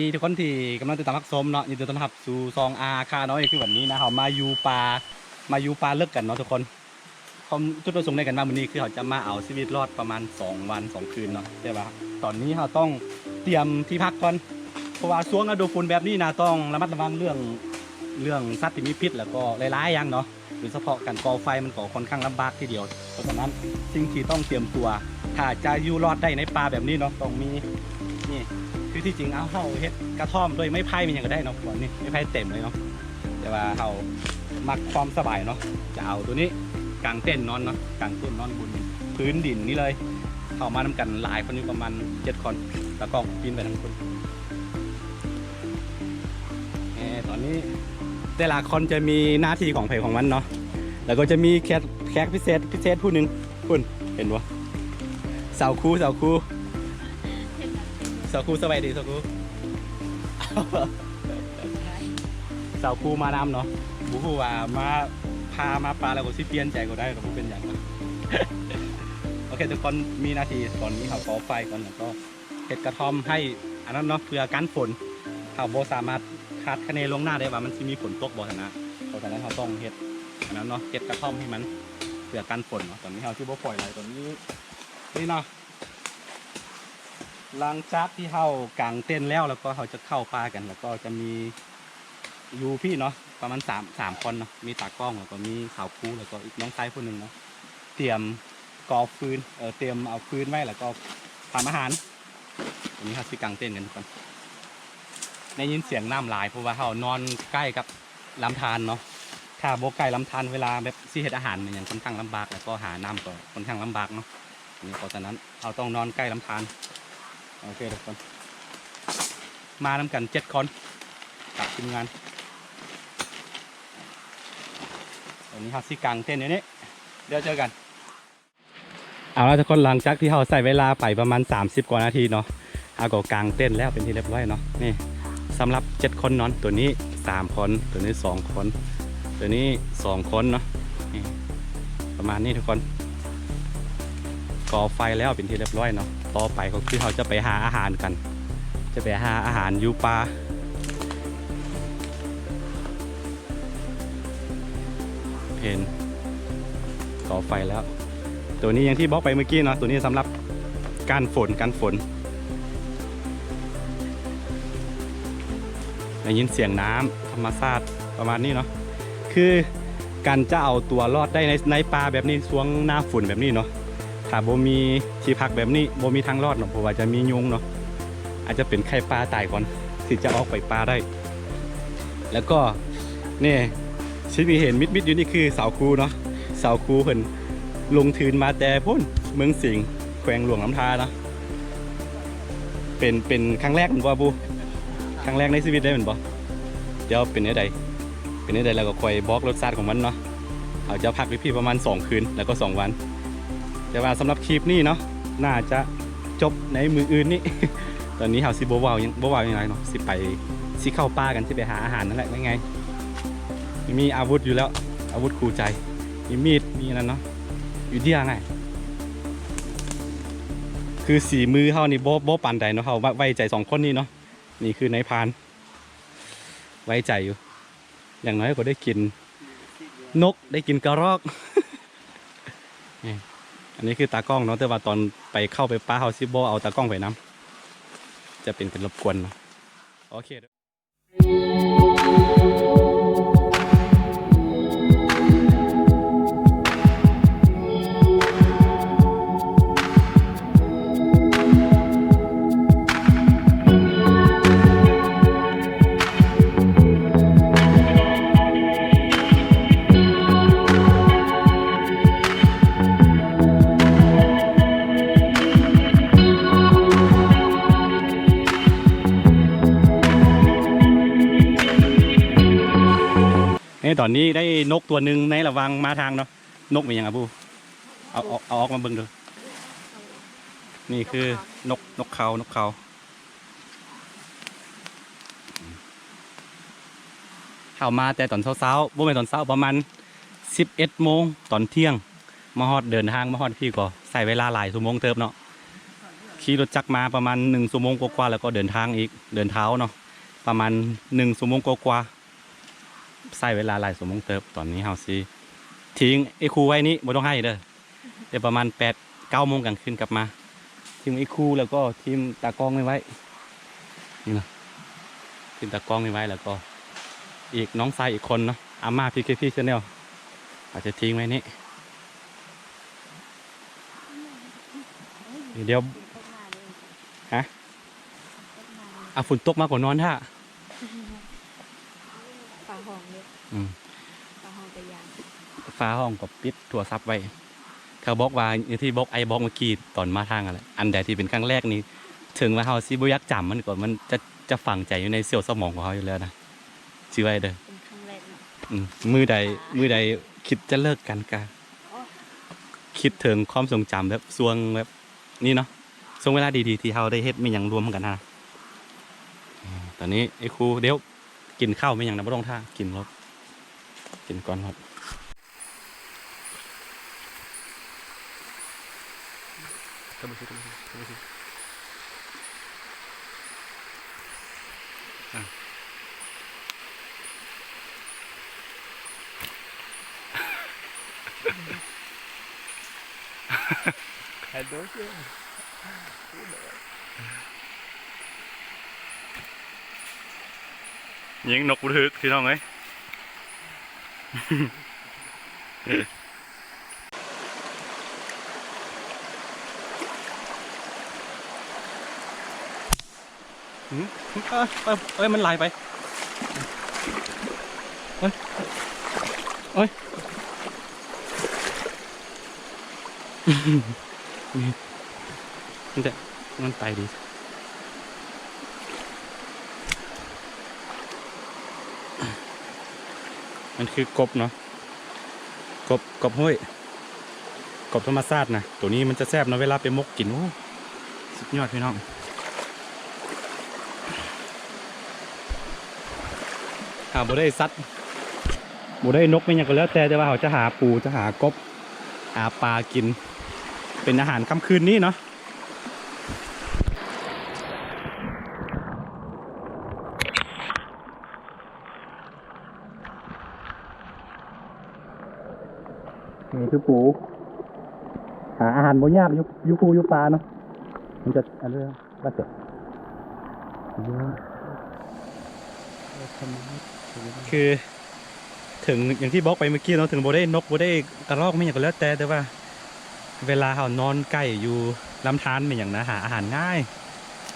ດີທຸກຄົນທີ່ກຳລັງຕິດຕາມຮັບຊົມເນາະ, ຍິນດີຕ້ອນຮັບສູ່ຊ່ອງອາຄານ້ອຍ. ຄືວັນນີ້ນະ ເຮົາມາຢູ່ປ່າ ມາຢູ່ປ່າເລິກກັນເນາະທຸກຄົນ. ຄວາມ ຈຸດປະສົງໃນການມາມື້ນີ້ ຄືເຮົາຈະມາເອົາຊີວິດລອດປະມານສອງວັນສອງຄືນເນາະ. ແຕ່ວ່າຕອນນີ້ເຮົາຕ້ອງຕຽມທີ່ພັກກ່ອນ ເພາະວ່າຊ່ວງລະດູຝົນແບບນີ້ນະ ຕ້ອງລະມັດລະວັງເລື່ອງ ເລື່ອງສັດທີ່ມີພິດ ແລ້ວກໍຫຼາຍໆຢ່າງເນາະ. ໂດຍສະເພາະການກໍ່ໄຟມັນກໍຄ່ອນຂ້າງລຳບາກທີດຽວ. ເພາະສະນັ້ນສິ່ງທີ່ຕ້ອງຕຽມຕົວ ຖ້າຈະຢູ່ລອດໄດ້ໃນປ່າແບບນີ້ເນາະ ຕ້ອງມີ ນີ້ ຄືທີ່ຈິງເອົາ ເຮົາເຮັດກະທ່ອມດ້ວຍໄມ້ໄຜ່ ແມ່ນຫຍັງກໍໄດ້ເນາະ. ພວກນີ້ໄມ້ໄຜ່ເຕັມເລີຍເນາະ ແຕ່ວ່າເຮົາມັກຄວາມສະບາຍເນາະ ຈະເອົາໂຕນີ້ກາງເຕັນນອນເນາະ, ກາງເຕັນນອນບົນພື້ນດິນນີ້ເລີຍ. ເຮົາມານຳກັນຫຼາຍຄົນຢູ່ ປະມານເຈັດຄົນ ຕາກ້ອງປີ້ນໄປນຳຄົນ. ເອີ ຕອນນີ້ແຕ່ລະຄົນຈະມີໜ້າທີ່ຂອງໃຜຂອງມັນເນາະ. ແລ້ວກໍຈະມີແຂກ ແຂກພິເສດ ພິເສດຜູ້ໜຶ່ງ ພຸ້ນ ເຫັນບໍ່? ສາວຄູ ສາວຄູ ສາວຄູ ສະບາຍດີສາວຄູ. ສາວຄູມານຳເນາະ, ບໍ່ຮູ້ວ່າມາ ພາມາປາແລ້ວກໍຊິປ່ຽນໃຈກໍໄດ້ ກໍບໍ່ເປັນຫຍັງ. ໂອເຄ ທຸກຄົນ ມີໜ້າທີ່ຕອນນີ້ເຮົາກໍ່ໄຟກ່ອນ ແລ້ວກໍເຮັດກະທ່ອມໃຫ້ອັນນັ້ນເນາະ ເພື່ອກັນຝົນ. ເຮົາບໍ່ສາມາດຄາດຄະເນລ່ວງໜ້າໄດ້ວ່າມັນຊິມີຝົນຕົກບໍ່ຫັ້ນນະ, ເພາະສະນັ້ນເຮົາຕ້ອງເຮັດອັນນັ້ນເນາະ ເຮັດກະທ່ອມໃຫ້ມັນ ເພື່ອກັນຝົນເນາະ. ຕອນນີ້ເຮົາຊິບໍ່ປ່ອຍໄຫຼ ຕອນນີ້ ນີ້ເນາະ ຫຼັງຈາກທີ່ເຮົາກາງເຕັນແລ້ວ ແລ້ວກໍເຮົາຈະເຂົ້າປ່າກັນ ແລ້ວກໍຈະມີຢູ່ພີ້ເນາະ ປະມານສາມ ສາມຄົນເນາະ, ມີຕາກ້ອງ ແລ້ວກໍມີສາວຄູ ແລ້ວກໍອີກນ້ອງຊາຍຜູ້ໜຶ່ງເນາະ ຕຽມກໍ່ຟືນ ເອີ ຕຽມເອົາຟືນໄວ້ ແລ້ວກໍທຳອາຫານ. ຕອນນີ້ເຮົາຊິກາງເຕັນກັນກ່ອນ. ໄດ້ຍິນສຽງນ້ຳຫຼາຍ ເພາະວ່າເຮົານອນໃກ້ກັບ ລຳທານເນາະ, ຖ້າບໍ່ໃກ້ລຳທານ ເວລາແບບຊິເຮັດອາຫານອີ່ຫຍັງຄ່ອນຂ້າງລຳບາກ ແລ້ວກໍຫານ້ຳກໍຄ່ອນຂ້າງລຳບາກເນາະ. ນີ້ ເພາະສະນັ້ນເຮົາຕ້ອງນອນໃກ້ລຳທານ. ໂອເຄທຸກຄົນ ມານຳກັນເຈັດຄົນກັບທີມງານ. ຕອນນີ້ເຮົາຊິກາງເຕັນຢູ່ນີ້ ດຽວເຈີກັນ. ເອົາລະທຸກຄົນ ຫຼັງຈາກທີ່ເຮົາໃຊ້ເວລາໄປປະມານສາມສິບກວ່ານາທີເນາະ, ເຮົາກໍກາງເຕັນແລ້ວເປັນທີ່ຮຽບຮ້ອຍເນາະ. ນີ້ສຳລັບເຈັດຄົນນອນ, ໂຕນີ້ສາມຄົນ, ໂຕນີ້ສອງຄົນ, ໂຕນີ້ສອງຄົນເນາະ. ນີ້ປະມານນີ້ທຸກຄົນ, ກໍ່ໄຟແລ້ວເປັນທີ່ຮຽບຮ້ອຍເນາະ. ຕໍ່ໄປກໍຄືເຮົາຈະໄປຫາອາຫານກັນ, ຈະໄປຫາອາຫານຢູ່ປ່າ. ເຫັນກໍ່ໄຟແລ້ວ. ໂຕນີ້ຢ່າງທີ່ບອກໄປເມື່ອກີ້ເນາະ, ໂຕນີ້ສຳລັບກັນຝົນ, ກັນຝົນ. ໄດ້ຍິນສຽງນ້ຳທຳມະຊາດປະມານນີ້ເນາະ. ຄືການຈະເອົາຕົວລອດໄດ້ໃນ ໃນປ່າແບບນີ້ ຊ່ວງໜ້າຝົນແບບນີ້ເນາະ, ຖ້າບໍ່ມີທີ່ພັກແບບນີ້ ບໍ່ມີທາງລອດເນາະ, ເພາະວ່າຈະມີຍຸງເນາະ, ອາດຈະເປັນໄຂ້ປ່າຕາຍກ່ອນ ທີ່ຈະອອກໄປປ່າໄດ້. ແລ້ວກໍນີ້ ສິ່ງທີ່ເຫັນມິດໆຢູ່ນີ້ຄືສາວຄູເນາະ, ສາວຄູເພິ່ນລົງທຶນມາແຕ່ພຸ້ນ ເມືອງສິງ ແຂວງຫຼວງນ້ຳທາເນາະ. ເປັນ ເປັນຄັ້ງແລກແມ່ນບໍ່ ອາບູ? ຄັ້ງແລກໃນຊີວິດເລີຍແມ່ນບໍ່? ດຽວເປັນແນວໃດ ເປັນແນວໃດ ແລ້ວກໍຄ່ອຍບອກລົດຊາດຂອງມັນເນາະ. ເຮົາຈະພັກຢູ່ພີ້ປະມານສອງຄືນ ແລ້ວກໍສອງວັນ. ແຕ່ວ່າສຳລັບຄລິບນີ້ເນາະ ໜ້າຈະ ຈົບໃນມື້ອື່ນນີ້. ຕອນນີ້ເຮົາຊິບໍ່ເວົ້າຫຍັງ ບໍ່ເວົ້າຫຍັງຫຼາຍເນາະ, ຊິໄປ ຊິເຂົ້າປ່າກັນ ຊິໄປຫາອາຫານນັ້ນແຫຼະ ງ່າຍໆ. ມີອາວຸດຢູ່ແລ້ວ ອາວຸດຄູ່ໃຈ ມີມີດ ມີອັນນັ້ນເນາະ ຢູ່ເດຍງ່າຍ. ຄືສີມືເຮົານີ້ບໍ່ ບໍ່ປານໃດເນາະ, ເຮົາໄວ້ໃຈສອງຄົນນີ້ເນາະ. ນີ້ຄືນາຍພານ ໄວ້ໃຈຢູ່ ຢ່າງໜ້ອຍກໍໄດ້ກິນນົກ ໄດ້ກິນກະຮອກ. ນີ້ ອັນນີ້ຄືຕາກ້ອງເນາະ, ແຕ່ວ່າຕອນໄປເຂົ້າໄປປ່າ ເຮົາຊິບໍ່ເອົາຕາກ້ອງໄປນຳ ຈະເປັນ ເປັນລົບກວນເນາະ. ໂອເຄ. ເອີ ຕອນນີ້ໄດ້ນົກຕົວໜຶ່ງໃນລະຫວ່າງມາທາງເນາະ. ນົກແມ່ນຫຍັງອະບູ? ເອົາ ເອົາ ເອົາອອກມາເບິ່ງດູ. ນີ້ຄືນົກ ນົກເຂົາ ນົກເຂົາ. ເຮົາມາແຕ່ຕອນເຊົ້າໆ ບໍ່ແມ່ນຕອນເຊົ້າ ປະມານສິບເອັດໂມງ ຕອນທ່ຽງ ມາຮອດ ເດີນທາງມາຮອດພີ້ກໍໃຊ້ເວລາຫຼາຍຊົ່ວໂມງເຕີບເນາະ. ຄ ຂີ່ລົດຈັກມາປະມານໜຶ່ງຊົ່ວໂມງກວ່າໆ ແລ້ວກໍເດີນທາງອີກ ເດີນເທົ້າເນາະ ປະມານໜຶ່ງຊົ່ວໂມງກວ່າໆ ໃຊ້ເວລາຫຼາຍຊົ່ວໂມງເຕີບ. ຕອນນີ້ເຮົາຊິຖິ້ມໄອ້ຄູໄວ້ນີ້ ບໍ່ຕ້ອງໄຫ້ເດີ. ດຽວປະມານແປດເກົ້າໂມງກາງຄືນກັບມາ ທີມອີຄູ ແລ້ວກໍທີມຕາກ້ອງນີ້ໄວ້ ນີ້ນະ ທີມຕາກ້ອງນີ້ໄວ້ ແລ້ວກໍອີກນ້ອງຊາຍອີກຄົນເນາະ ອາມ່າ PKP Channel ເຮົາຈະຖິ້ມໄວ້ນີ້ ດຽວ ຮະ? ອ່ະ ຝົນຕົກມາກໍນອນຖ້າ ຟ້າຮ້ອງເດ້ ອືມ ຟ້າຮ້ອງແຕ່ຢ້ານ ຟ້າຮ້ອງກໍປິດໂທລະສັບໄວ້. ເຂົາບອກວ່າ ທີ່ບອກ ໄອ້ບອກເມື່ອກີ້ຕອນມາທາງຫັ້ນແຫຼະ ອັນໃດທີ່ເປັນຄັ້ງແລກນີ້ ເຖິງວ່າເຮົາຊິບໍ່ຢາກຈຳ ມັນກໍ ມັນຈະ ຈະຝັງໃຈຢູ່ໃນສ່ຽວສະໝອງຂອງເຮົາຢູ່ແລ້ວນະ ຈື່ໄວ້ເດີ ເປັນຄັ້ງແລກເນາະ ອືມ ມື້ໃດ ມື້ໃດຄິດຈະເລີກກັນກະ ໂອ້ ຄິດເຖິງຄວາມຊົງຈຳແບບຊ່ວງແບບນີ້ເນາະ ຊ່ວງເວລາດີໆ ທີ່ເຮົາໄດ້ເຮັດແມ່ນຫຍັງລວມກັນຫັ້ນນະ. ອາ ຕອນນີ້ໄອ້ຄູ ດຽວກິນເຂົ້າແມ່ນຫຍັງນະ ບໍ່ຕ້ອງຖ້າ ກິນໂລດ ກິນກ່ອນໂລດ. ຍິງນົກບໍ່ຖືກ ພີ່ນ້ອງເອີຍ. ຫືມ ເອີ ເອີ ເອີ ມັນຫຼາຍໄປ ເອີ ເອີ ມັນແຕ່ ມັນໄປດີ ມັນຄືກົບເນາະ. ກົບ ກົບຫ້ວຍ ກົບທຳມະຊາດນະ ໂຕນີ້ມັນຈະແຊບເນາະ ເວລາໄປໝົກກິນ ໂອ້ ສຸດຍອດພີ່ນ້ອງ. ຖ້າບໍ່ໄດ້ສັດ ບໍ່ໄດ້ນົກແມ່ນຫຍັງກໍແລ້ວແຕ່ ແຕ່ວ່າເຮົາຈະຫາປູ ຈະຫາກົບ ຫາປາກິນ ເປັນອາຫານຄ່ຳຄືນນີ້ເນາະ. ນີ້ຄືປູ ຫາອາຫານບໍ່ຍາກ ຢູ່ ຢູ່ພູຢູ່ປ່າເນາະ ມັນຈະອັນນີ້ວ່າແຕ່ ຄືເຖິງ ຢ່າງທີ່ບອກໄປເມື່ອກີ້ເນາະ ເຖິງບໍ່ໄດ້ນົກ ບໍ່ໄດ້ກະລອກ ແມ່ນຫຍັງກໍແລ້ວແຕ່ ແຕ່ວ່າເວລາເຮົານອນໃກ້ຢູ່ລຳທານແມ່ນຫຍັງນະ ຫາອາຫານງ່າຍ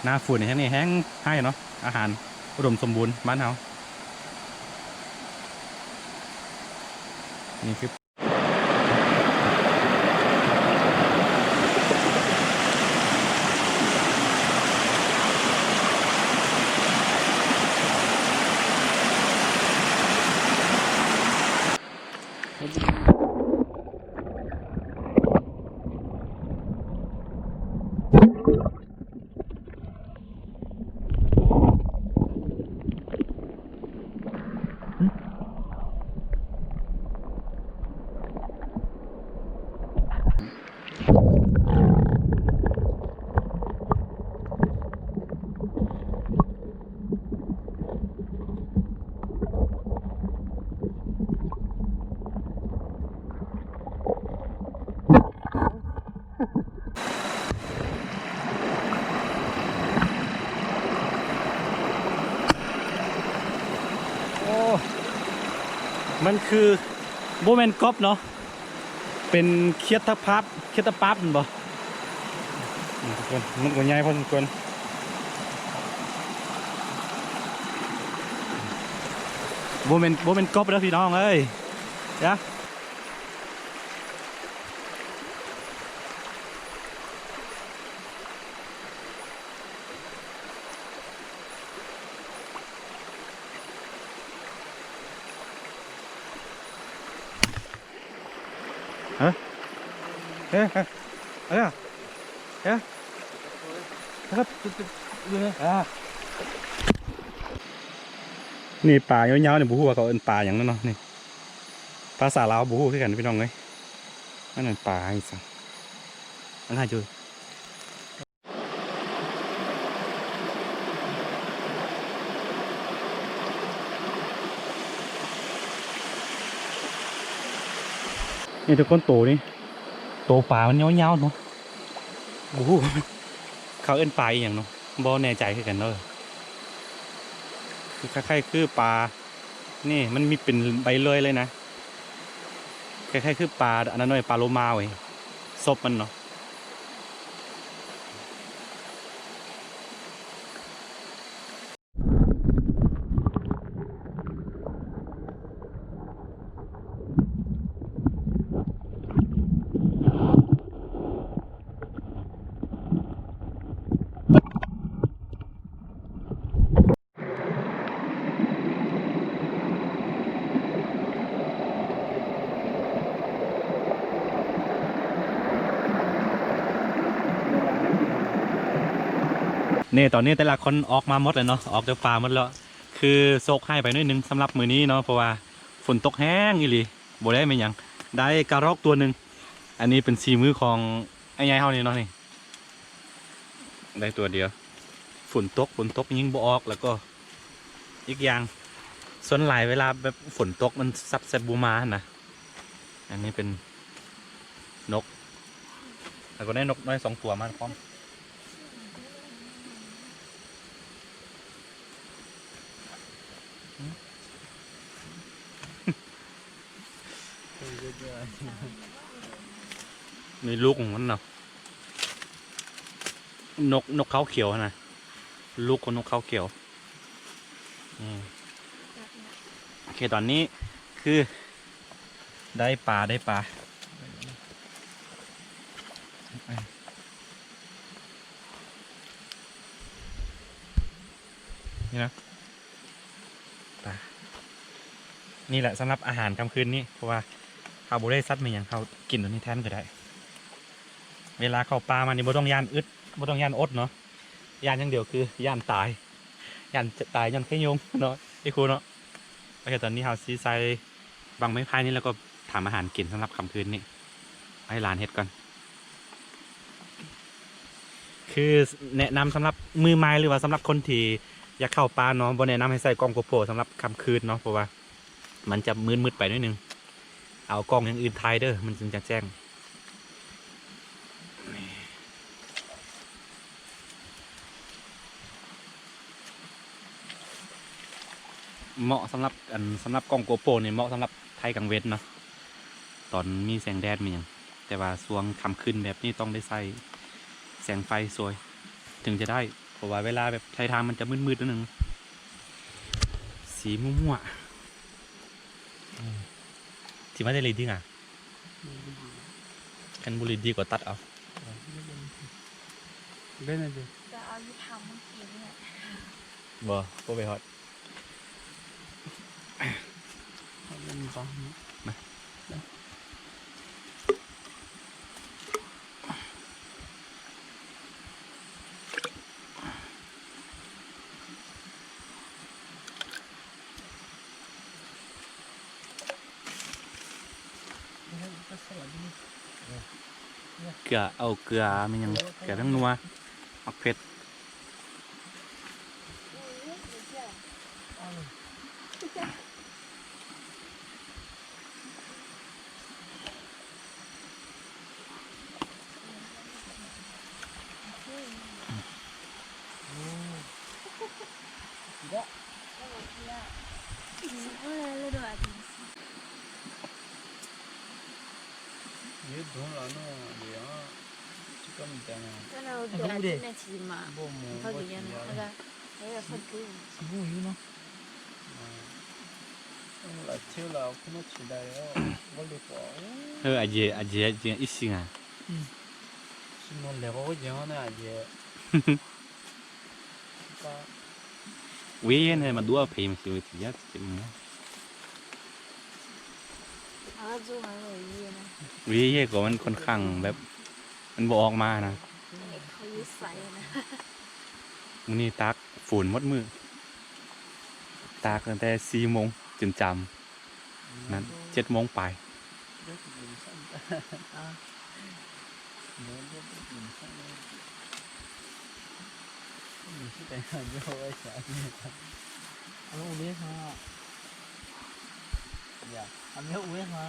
ໜ້າຝົນແຮງນີ້ແຮງໄຮເນາະ ອາຫານອຸດົມສົມບູນບ້ານເຮົາ ນີ້ຄື ໂອ້ ມັນຄື ບໍ່ແມ່ນກົບເນາະ ເປັນຄຽດຕະພາບ ຄຽດຕະປາບແມ່ນບໍ່? ນີ້ທຸກຄົນ ມັນກໍໃຫຍ່ພໍສົມຄວນ ບໍ່ແມ່ນ ບໍ່ແມ່ນກົບເດີພີ່ນ້ອງເອີຍ ຍະ. ຮະ ເອີ ເອີ ເອີ ເອີ ນີ້ປາຍາວໆ ນີ້ ບໍ່ຮູ້ວ່າເຂົາເອີ້ນປາຫຍັງເນາະ ນີ້ ພາສາລາວບໍ່ຮູ້ຄືກັນພີ່ນ້ອງເອີຍ ອັນນັ້ນປາຫຍັງຊັ້ນ ອັນນັ້ນຢູ່. ນີ້ທຸກຄົນ ໂຕນີ້ ໂຕປາມັນຍາວໆເນາະ ບໍ່ຮູ້ເຂົາເອີ້ນປາອີ່ຫຍັງເນາະ ບໍ່ແນ່ໃຈຄືກັນເນາະ ຄືຄ້າຍໆຄືປາ ນີ້ມັນມີເປັນໃບເລີຍເລີຍນະ ຄ້າຍໆຄືປາອັນນັ້ນເວີຍ ປາໂລມາເວີຍ ສົບມັນເນາະ. ນີ້ ຕອນນີ້ແຕ່ລະຄົນອອກມາໝົດແລ້ວເນາະ ອອກຈາກປ່າໝົດແລ້ວ ຄືໂຊກຮ້າຍໄປໜ້ອຍໜຶ່ງສຳລັບມື້ນີ້ເນາະ ເພາະວ່າຝົນຕົກແຮງອີ່ຫຼີ ບໍ່ໄດ້ແມ່ນຫຍັງ ໄດ້ກະຣອກຕົວໜຶ່ງ ອັນນີ້ເປັນສີມືຂອງອ້າຍໃຫຍ່ເຮົານີ້ເນາະ ນີ້ ໄດ້ຕົວດຽວ ຝົນຕົກ ຝົນຕົກຍິງບໍ່ອອກ ແລ້ວກໍອີກຢ່າງ ສ່ວນຫຼາຍເວລາແບບຝົນຕົກມັນສັດແຊບບໍ່ມາຫັ້ນນະ ອັນນີ້ເປັນນົກ ແລ້ວກໍໄດ້ນົກນ້ອຍສອງຕົວມາພ້ອມ. ນີ້ລູກຂອງມັນເນາະ ນົກ ນົກເຂົາຂຽວຫັ້ນນະ ລູກຂອງນົກເຂົາຂຽວ ອືມ ໂອເຄ ຕອນນີ້ຄືໄດ້ປາ ໄດ້ປາ ນີ້ນະ ປາ ນີ້ແຫຼະສຳລັບອາຫານຄ່ຳຄືນນີ້ ເພາະວ່າເຮົາບໍ່ໄດ້ສັດມີຫຍັງ ເຮົາກິນໂຕນີ້ແທນກໍໄດ້. ເວລາເຂົ້າປ່າມານີ້ບໍ່ຕ້ອງຢ້ານອຶດ ບໍ່ຕ້ອງຢ້ານອົດເນາະ ຢ້ານຢ່າງດຽວຄືຢ້ານຕາຍ ຢ້ານຕາຍຍ້ອນໄຂ້ຍຸງເນາະ ໄອ້ຄູເນາະ. ໂອເຄ ຕອນນີ້ເຮົາຊິໃສ່ບັ້ງໄມ້ໄຜ່ນີ້ ແລ້ວກໍທຳອາຫານກິນສຳລັບຄ່ຳຄືນນີ້ ໃຫ້ຫຼານເຮັດກ່ອນ. ຄືແນະນຳສຳລັບມືໃໝ່ ຫຼືວ່າສຳລັບຄົນທີ່ຢາກເຂົ້າປ່າເນາະ ບໍ່ແນະນຳໃຫ້ໃສ່ກ້ອງໂກໂປສຳລັບຄ່ຳຄືນເນາະ ເພາະວ່າມັນຈະມືດໆໄປໜ້ອຍໜຶ່ງ. ເອົາກ້ອງຢ່າງອື່ນຖ່າຍເດີ້ ມັນຈຶ່ງຈະແຈ້ງ. ເໝາະສຳລັບ ອັນ ສຳລັບກ້ອງໂກໂປນີ້ເໝາະສຳລັບຖ່າຍກາງເວັນເນາະ ຕອນມີແສງແດດມີຫຍັງ ແຕ່ວ່າຊ່ວງຄ່ຳຄືນແບບນີ້ຕ້ອງໄດ້ໃຊ້ແສງໄຟຊ່ວຍ ເຖິງຈະໄດ້ ເພາະວ່າເວລາແບບໄທທາງມັນຈະມືດໆໜ້ອຍໜຶ່ງ ສີມົວໆ. ອືມ ຊິມາແຕ່ລີດິງອະ ຄັນບໍ່ລີດີກໍຕັດເອົາ ເປັນຈັ່ງໃດ ກໍເອົາຢູ່ທາງເມື່ອກີ້ນີ້ແຫຼະ ບໍ່ ບໍ່ໄປຮອດ. ເກືອ ເອົາເກືອ ມີຫຍັງ ເກືອແປ້ງນົວ ໝາກເຜັດ. ເວເຍກໍມັນຂ້ອນຂ້າງແບບ ມັນບໍ່ອອກມານະ. ມື້ນີ້ຕາກຝົນໝົດມື້ ຕາກຕັ້ງແຕ່ສີ່ໂມງຈົນຈຳ ນັ້ນ ເຈັດໂມງປາຍ. ອາ ເວເຍ ເວເຍ ເວເຍ.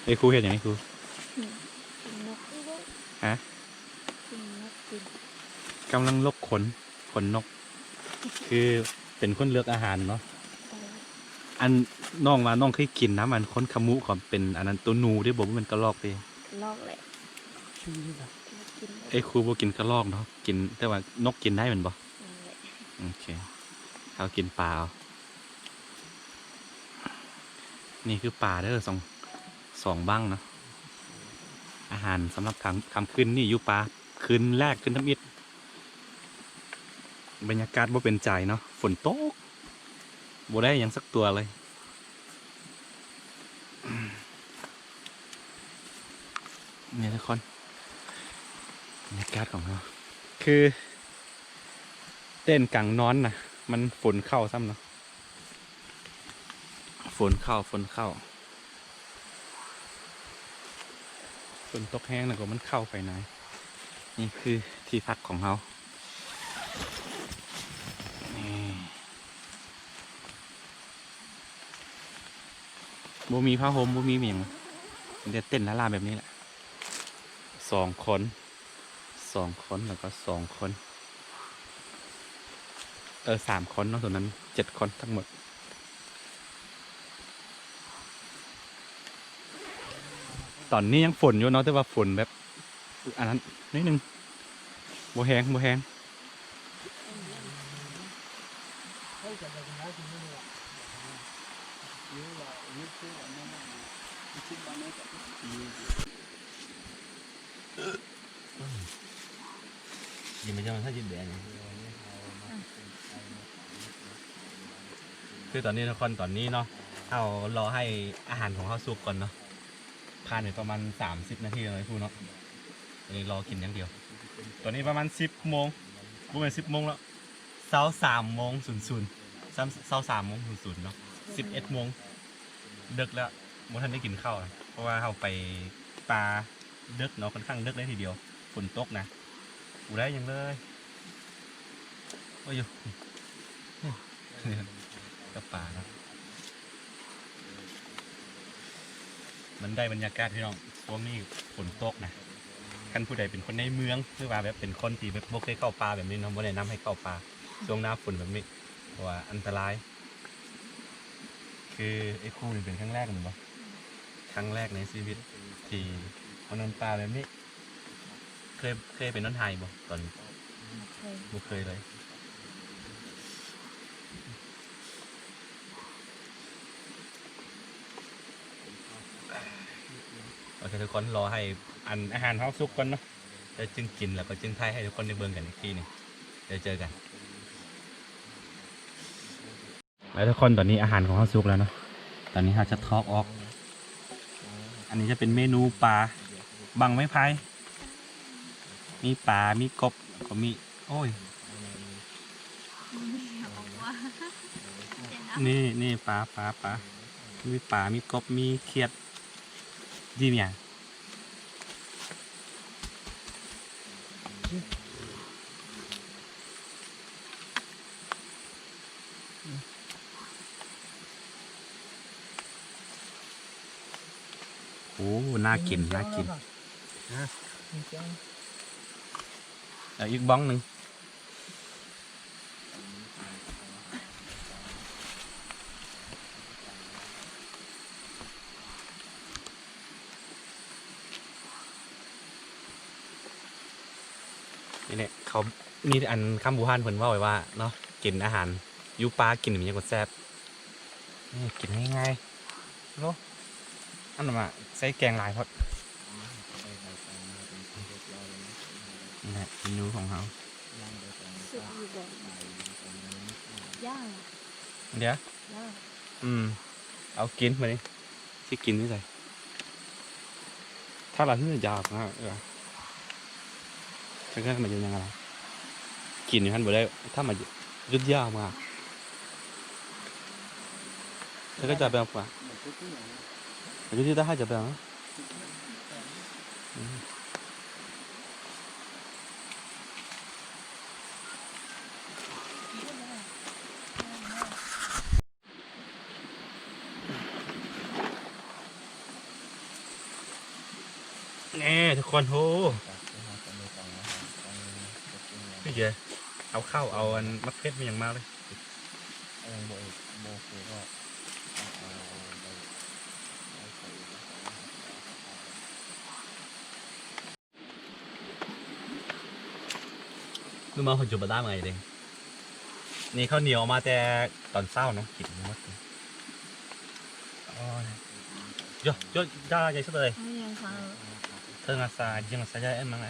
ໄອ້ຄູເຮັດຫຍັງໄອ້ຄູ? ກິນ ກິນນົກ. ຮະ? ກິນນົກ ກິນ ກຳລັງລົກຂົນ ຂົນນົກ ຄືເປັນຄົນເລືອກອາຫານເນາະ. ເອີ ອັນນ້ອງວ່ານ້ອງເຄີຍກິນນຳ ອັນຄົນຂະມຸເຂົາເປັນອັນນັ້ນ ໂຕໜູເດ້ບໍ່ ບໍ່ແມ່ນກະລອກເດ້. ກະລອກແຫຼະ ກິນ ໄອ້ຄູບໍ່ກິນກະລອກເນາະ ກິນ ແຕ່ວ່ານົກກິນໄດ້ແມ່ນບໍ່? ນັ້ນແຫຼະ ໂອເຄ ເຮົາກິນປາເອົາ. ນີ້ຄືປາເດີ ສອງ ສອງບັ້ງເນາະ. ອາຫານສຳລັບຄ່ຳ ຄ່ຳຄືນນີ້ຢູ່ປ່າ ຄືນແລກ ຄືນທຳອິດ. ບັນຍາກາດບໍ່ເປັນໃຈເນາະ ຝົນຕົກ ບໍ່ໄດ້ຫຍັງສັກຕົວເລີຍ. ນີ້ທຸກຄົນ ບັນຍາກາດຂອງເຮົາ ຄືເຕັນກາງນອນນະ ມັນຝົນເຂົ້າຊ້ຳເນາະ. ຝົນເຂົ້າ ຝົນເຂົ້າ ຝົນຕົກແຮງແລ້ວກໍມັນເຂົ້າໄປນາ. ນີ້ຄືທີ່ພັກຂອງເຮົາ ນີ້ ບໍ່ມີຜ້າຫົ່ມ ບໍ່ມີຫຍັງ ມີແຕ່ເຕັນລ້າໆແບບນີ້ແຫຼະ ສອງຄົນ. ສອງຄົນ ແລ້ວກໍສອງຄົນ ເອີ ສາມຄົນເນາະ ໂຕນັ້ນເຈັດຄົນທັງໝົດ. ຕອນນີ້ຍັງຝົນຢູ່ເນາະ ແຕ່ວ່າຝົນແບບອັນນັ້ນໜ້ອຍໜຶ່ງ ບໍ່ແຮງ ບໍ່ແຮງ. ກິນໄປຈັ່ງຊັ້ນ ຊິແບງ ຄືຕອນນີ້ທຸກຄົນ ຕອນນີ້ເນາະ ເຮົາລໍໃຫ້ອາຫານຂອງເຮົາສຸກກ່ອນເນາະ. ຜ່ານໄປປະມານສາມສິບນາທີແລ້ວເນາະ ຕອນນີ້ລໍກິນຢ່າງດຽວ. ຕອນນີ້ປະມານສິບໂມງ ບໍ່ແມ່ນສິບໂມງແລ້ວ ຊາວສາມໂມງສູນສູນ ຊາວສາມໂມງສູນສູນເນາະ ສິບເອັດໂມງ ເດິກແລ້ວ ບໍ່ທັນໄດ້ກິນເຂົ້າ ເພາະວ່າເຮົາໄປປ່າເດິກເນາະ ຂ້ອນຂ້າງເດິກເລີຍທີດຽວ ຝົນຕົກນະ ບໍ່ໄດ້ຫຍັງເລີຍ. ໂອ້ຍ ກັບປາເນາະ ມັນໄດ້ບັນຍາກາດພີ່ນ້ອງ ຊ່ວງນີ້ຝົນຕົກນະ. ຄັນຜູ້ໃດເປັນຄົນໃນເມືອງ ຫຼືວ່າແບບເປັນຄົນທີ່ແບບບໍ່ເຄີຍເຂົ້າປ່າແບບນີ້ເນາະ ບໍ່ແນະນຳໃຫ້ເຂົ້າປ່າຊ່ວງໜ້າຝົນແບບນີ້ ເພາະວ່າອັນຕະລາຍ. ຄືໄອ້ຄູນີ້ເປັນຄັ້ງແລກແມ່ນບໍ່? ຄັ້ງແລກໃນຊີວິດທີ່ມານອນປ່າແບບນີ້. ເຄີຍ ເຄີຍໄປນອນໄຮ່ບໍ່? ຕອນ ບໍ່ເຄີຍ ບໍ່ເຄີຍເລີຍ. ໂອເຄທຸກຄົນ ລໍໃຫ້ອັນອາຫານເຮົາສຸກກ່ອນເນາະ ແລ້ວຈຶ່ງກິນ ແລ້ວກໍຈຶ່ງຖ່າຍໃຫ້ທຸກຄົນໄດ້ເບິ່ງກັນອີກທີໜຶ່ງ. ແລ້ວເຈີກັນ. ແລ້ວທຸກຄົນ ຕອນນີ້ອາຫານຂອງເຮົາສຸກແລ້ວເນາະ ຕອນນີ້ເຮົາຈະຖອກອອກ. ອັນນີ້ຈະເປັນເມນູປາບັ້ງໄມ້ໄຜ່ ມີປາ ມີກົບ ແລ້ວກໍມີ ໂອ້ຍ ນີ້ ນີ້ປາ ປາ ປາ ມີປາ ມີກົບ ມີຂຽດ ດີມີຫຍັງ? ໂອ້ ໜ້າກິນ ໜ້າກິນ. ເອົາອີກບ້ອງໜຶ່ງ. ນີ້ແຫຼະ ເຂົາ ນີ້ ອັນຄຳບູຮານເພິ່ນເວົ້າໄວ້ວ່າເນາະ ກິນອາຫານຢູ່ປ່າ ກິນມັນຍັງບໍ່ແຊບ. ນີ້ ກິນງ່າຍໆ ໂລ ອັນນັ້ນວ່າໃສ່ແກງຫຼາຍໂພດ. ນີ້ແຫຼະເມນູຂອງເຮົາ. ສຸກຢູ່ບໍ່? ຍ່າງ ດຽວ ຍ່າງ ອືມ ເອົາກິນບາດນີ້. ຊິກິນຢູ່ໃສ? ຖ້າລະຫືດຢາກນະ ເອີ ເຈົ້າກໍມາຢູ່ຫຍັງລະ ກິນຢູ່ຫັ້ນບໍ່ໄດ້ ຖ້າມາຢຸດຢາກມາ ເຈົ້າກໍຈະແບບວ່າ ມາຢູ່ທີ່ຕາໃຫ້ຈະແບບ ອືມ. ກ່ອນໂຫ ພີ່ເຈ ເອົາເຂົ້າ ເອົາອັນໝາກເຜັດ ມີຫຍັງມາເລີຍ. ມາຮອດຈຸບາດາມໄງເດ້. ນີ້ເຂົ້າໜຽວເອົາມາແຕ່ຕອນເຊົ້າເນາະ ກິນໝົດ. ໂອ້ຍ ໂຍ ໂຍ ຢາໃຫຍ່ສຸດເລີຍ. ເທິງອາຊາ ຍັງອາຊາໃຫຍ່ເອັມມັງໄອ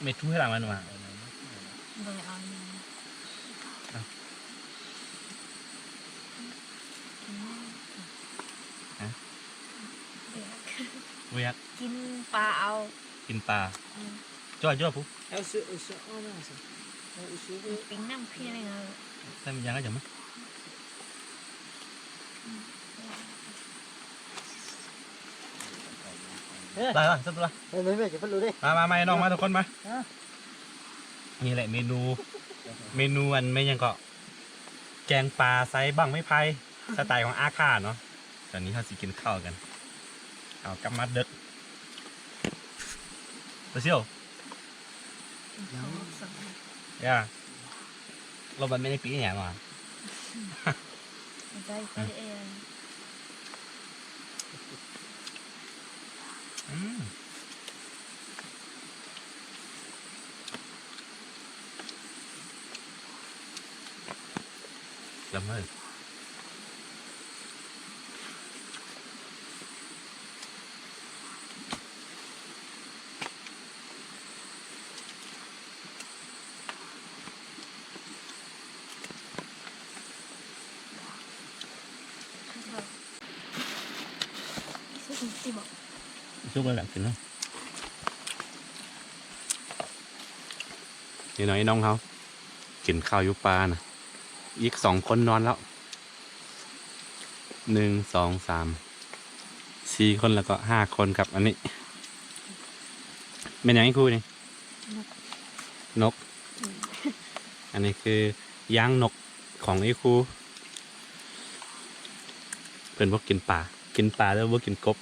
ເມທູໃຫ້ຫຼັງມັນວ່າ ບໍ່ໄດ້ເອົາຫຍັງ. ບໍ່ຢາກ ບໍ່ຢາກ ກິນປາເອົາ ກິນປາ. ອືມ ຈ້ອຍໆ ພຸ້ນ. ປີ້ງນ້ຳເພຍເລີຍ. ໃສ່ມັນຍັງ ໄດ້ລະ ໄດ້ລະ. ມາ ມາ ມາ ນ້ອງມາ ທຸກຄົນມາ. ນີ້ແຫຼະເມນູ ເມນູອັນແມ່ນຫຍັງເກາະ ແກງປາໃສ່ບັ້ງໄມ້ໄຜ່ ສະໄຕຂອງອາຄາເນາະ. ຕອນນີ້ເຮົາຊິກິນເຂົ້າກັນ ເອົາກັບມາເດິກ ປາຊິວ. ຢ່າ ລົມມັນໄມ່ໄດ້ປີຫຍັງຫວາ. ອືມ ຈຳເລີຍ. ສຸກແລ້ວ ກິນເນາະ. ນີ້ເນາະ ໄອ້ນ້ອງເຮົາ ກິນເຂົ້າຢູ່ປ່ານະ ອີກສອງຄົນນອນແລ້ວ ໜຶ່ງ ສອງ ສາມ ສີ່ຄົນ ແລ້ວກໍຫ້າຄົນຄັບ. ອັນນີ້ແມ່ນຫຍັງອີ່ຄູນີ້? ນົກ ນົກ. ອືມ ອັນນີ້ຄືຍ່າງນົກຂອງອີ່ຄູ ເພິ່ນບໍ່ກິນປາ ກິນປາແຕ່ບໍ່ກິນກົບ.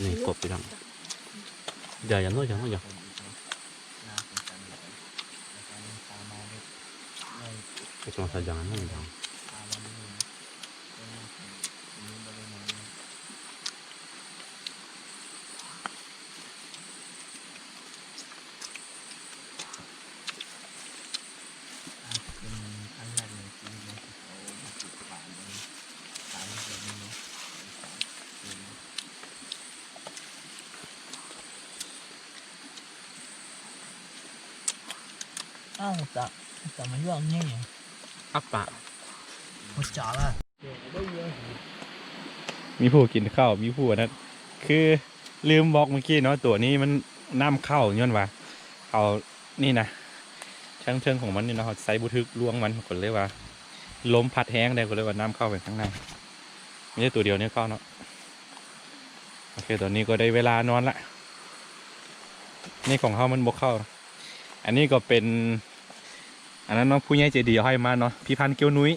ນີ້ກົບພີ່ນ້ອງ ຢ່າ ຢ່ານ້ອຍ ຢ່ານ້ອຍ ຢ່າ ໄປຕ້ອງໃສ່ຢ່າງນັ້ນຢ່າງ. ອ້າວ ຕາ ຕາມາຢູ່ນີ້ ອັບປະ ໝົດຈາລະ. ມີຜູ້ກິນເຂົ້າ ມີຜູ້ອັນນັ້ນ ຄືລືມບອກເມື່ອກີ້ເນາະ ຕົວນີ້ມັນນ້ຳເຂົ້າ ຍ້ອນວ່າເຮົານີ້ນະ ທາງເທິງຂອງມັນນີ້ເນາະ ເຮົາໃສ່ບໍ່ຖືກລວງມັນ ກໍເລີຍວ່າລົມພັດແຮງໄດ໋ ກໍເລີຍວ່ານ້ຳເຂົ້າໄປຂ້າງໃນ. ມີແຕ່ຕົວດຽວນີ້ເຂົ້າເນາະ. ໂອເຄ ຕອນນີ້ກໍໄດ້ເວລານອນລະ ນີ້ຂອງເຮົາມັນບໍ່ເຂົ້າ. ອັນນີ້ກໍເປັນ ອັນນັ້ນເນາະ ຜູ້ໃຫຍ່ໃຈດີເອົາໃຫ້ມາເນາະ ພີ່ພັນແກ້ວນຸ້ຍ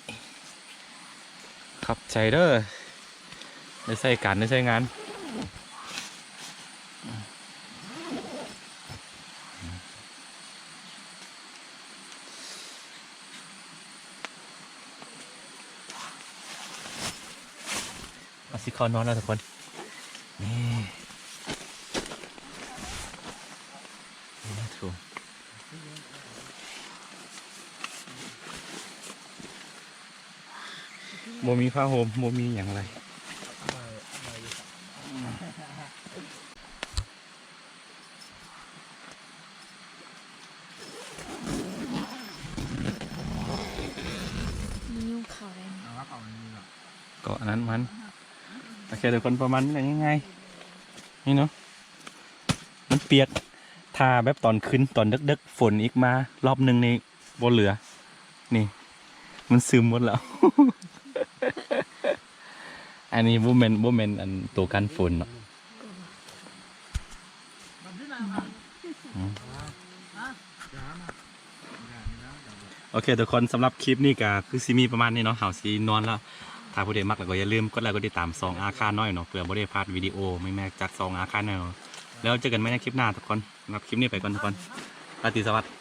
ຂອບໃຈເດີ້ ໄດ້ໃຊ້ການໄດ້ໃຊ້ງານ. ເຮົາຊິເຂົ້ານອນແລ້ວທຸກຄົນ ນີ້ ນີ້ນະທຸກ ບໍ່ມີຜ້າຫົ່ມ ບໍ່ມີຫຍັງເລີຍ. ມີຍຸງເຂົ້າໄດ້. ເກາະອັນນັ້ນມັນ ໂອເຄ ທຸກຄົນ ປະມານນີ້ແຫຼະ ງ່າຍໆ ນີ້ເນາະ ມັນປຽກ ຖ້າແບບຕອນຄືນ ຕອນເດິກໆ ຝົນອີກມາລອບໜຶ່ງນີ້ ບໍ່ເຫຼືອ ນີ້ ມັນຊຶມໝົດແລ້ວ. ອັນນີ້ບໍ່ແມ່ນ ບໍ່ແມ່ນອັນໂຕກັນຝົນເນາະ. ອືມ ໂອ ໂອເຄທຸກຄົນ ສຳລັບຄລິບນີ້ກໍຄືຊິມີປະມານນີ້ເນາະ ເຮົາຊິນອນແລ້ວ. ຖ້າຜູ້ໃດມັກແລ້ວກໍຢ່າລືມກົດໄລກົດຕິດຕາມສອງອາຄານ້ອຍເນາະ ເພື່ອບໍ່ໄດ້ພາດວິດີໂອໃໝ່ໆຈາກສອງອາຄານ້ອຍເນາະ. ແລ້ວເຈີກັນໃໝ່ໃນຄລິບໜ້າທຸກຄົນ. ສຳລັບຄລິບນີ້ໄປກ່ອນທຸກຄົນ ລາຕີສະຫວັດ.